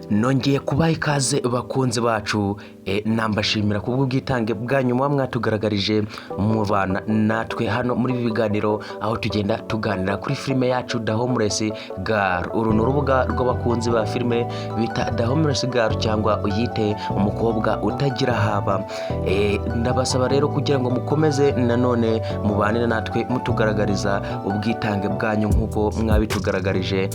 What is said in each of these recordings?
Nongeye kubaha ikaze bakunzi bacu, nambashimira kubw'ubwitange bwanyu muba mwatugaragarije mubana natwe hano muri ibi biganiro, aho tugenda tuganira kuri filime yacu The Homeless Girl. Uru ni urubuga rw'abakunzi ba filime bita The Homeless Girl, cyangwa uyite umukobwa utagira haba. Ndabasaba rero kugira ngo mukomeze nanone mubane natwe mutugaragariza ubwitange bwanyu nk'uko mwabitugaragarije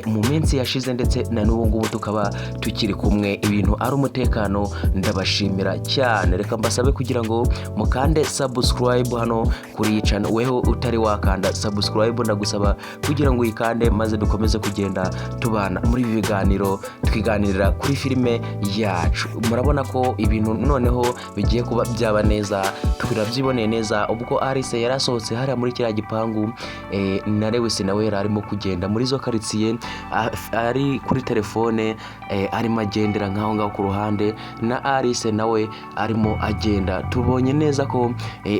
mu minsi yashize, ndetse na n'ubu ngubu tukaba tukiri kumwe, ibintu ari umutekano. Ndabashimira cyane. Reka mbasabe kugira ngo mukande subscribe hano kuri iyi channel. Weho utari wakanda subscribe, ndagusaba kugira ngo uyikande, maze dukomeze kugenda tubana muri ibi biganiro twiganirira kuri filime yacu. Murabona ko ibintu noneho bigiye kuba byaba neza, turabyiboneye neza ubwo Alice yari asohotse hariya muri kiriya gipangu, na Lewis nawe yari arimo kugenda muri izo karitsiye, ari kuri telefone, arimo agendera nk'aho ngaho ku ruhande, na Alice nawe arimo agenda. Tubonye neza ko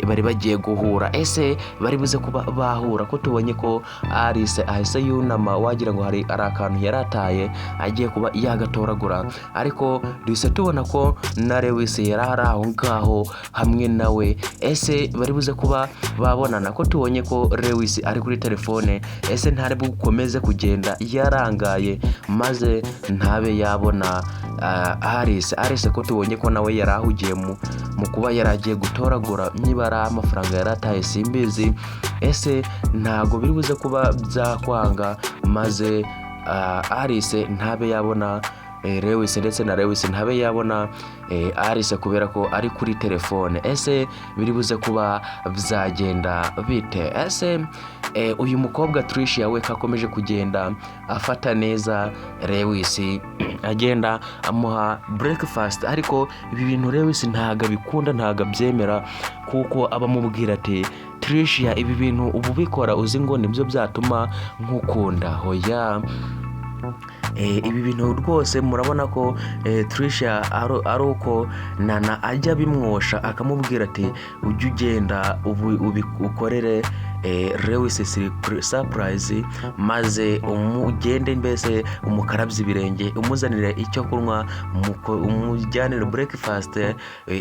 bari bagiye guhura. Ese bari buze kuba bahura, ko tubonye ko Alice ahise yunama, wagira ngo hari akantu yari ataye agiye kuba yagatoragura? Ariko duhise tubona ko na Lewis yari ari aho ngaho hamwe nawe. Ese bari buze kuba babonana, ko tubonye ko Lewis ari kuri telefone? Ese ntari bukomeze kugenda yarangaye maze ntabe yabona Alice? Alice ko tubonye ko nawe yari ahugiye mu kuba yari agiye gutoragura, niba ari amafaranga yari ataye simbizi. Ese ntago biri buze kuba byakwanga maze Alice ntabe yabona Lewis, ndetse na Lewis ntabe yabona Alice kubera ko ari kuri telefone? Ese biri buze kuba byagenda bite? Ese uyu mukobwa Tricia we kakomeje kugenda afata neza Lewis, agenda amuha breakfast, ariko ibi bintu Lewis ntabwo abikunda, ntabwo abyemera, kuko aba amubwira ati: "Tricia, ibi bintu uba ubikora uzi ngo nibyo byatuma nkukunda? Hoya." Ibi bintu rwose murabona ko Tricia ari uko Nana ajya abimwosha, akamubwira ati: "Ujye ugenda ukorere Lewis surprise, maze umugende mbese umukarabye ibirenge, umuzanire icyo kunywa, umujyanire breakfast,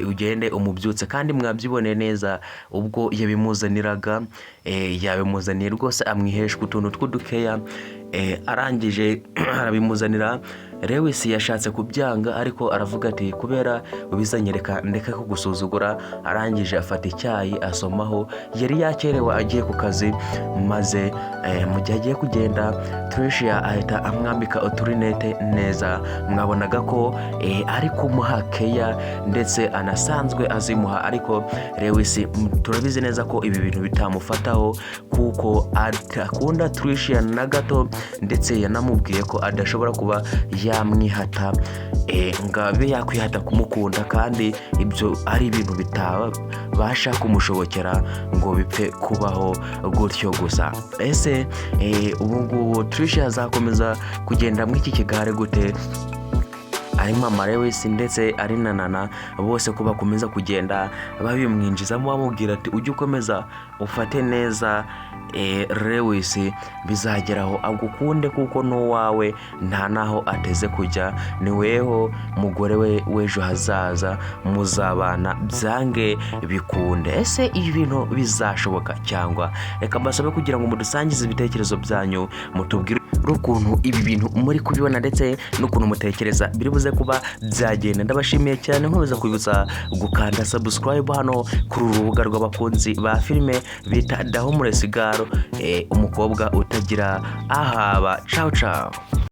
ugende umubyutse." Kandi mwabyiboneye neza ubwo yabimuzaniraga, yabimuzaniye rwose amwiheshwa utuntu tw'udukeya, arangije arabimuzanira. Lewis yashatse kubyanga, ariko aravuga ati: "Kubera ubizanye, reka ndeke kugusuzugura." Arangije afata icyayi asomaho. Yari yakerewe agiye ku kazi, maze mu gihe agiye kugenda, Tricia ahita amwambika uturinete neza. Mwabonaga ko ari kumuha keya, ndetse anasanzwe azimuha, ariko Lewis turabizi neza ko ibi bintu bitamufataho, kuko adakunda Tricia na gato, ndetse yanamubwiye ko adashobora kuba yamwihata, ngo abe yakwihata kumukunda, kandi ibyo ari ibintu bitabasha kumushobokera ngo bipfe kubaho gutyo gusa. Ese ubu ngubu Tricia azakomeza kugenda muri iki kigare gute, ari mama Lewis ndetse ari na Nana, bose ko bakomeza kugenda babimwinjizamo, bamubwira ati: "Ujye ukomeza ufate neza Lewis, bizageraho agukunde, kuko n'uwawe nta n'aho ateze kujya, ni weho mugore we w'ejo hazaza, muzabana byange bikunde"? Ese ibi bintu bizashoboka cyangwa? Reka mbasabe kugira ngo mudusangize ibitekerezo byanyu, mutubwire ukuntu ibi bintu muri kubibona, ndetse n'ukuntu mutekereza biri buze kuba byagenda. Ndabashimiye cyane, nkomeza kwibutsa gukanda subscribe hano kuri uru rubuga rw'abakunzi ba filime bita The Homeless Girl, umukobwa utagira ahaba. Ciao ciao.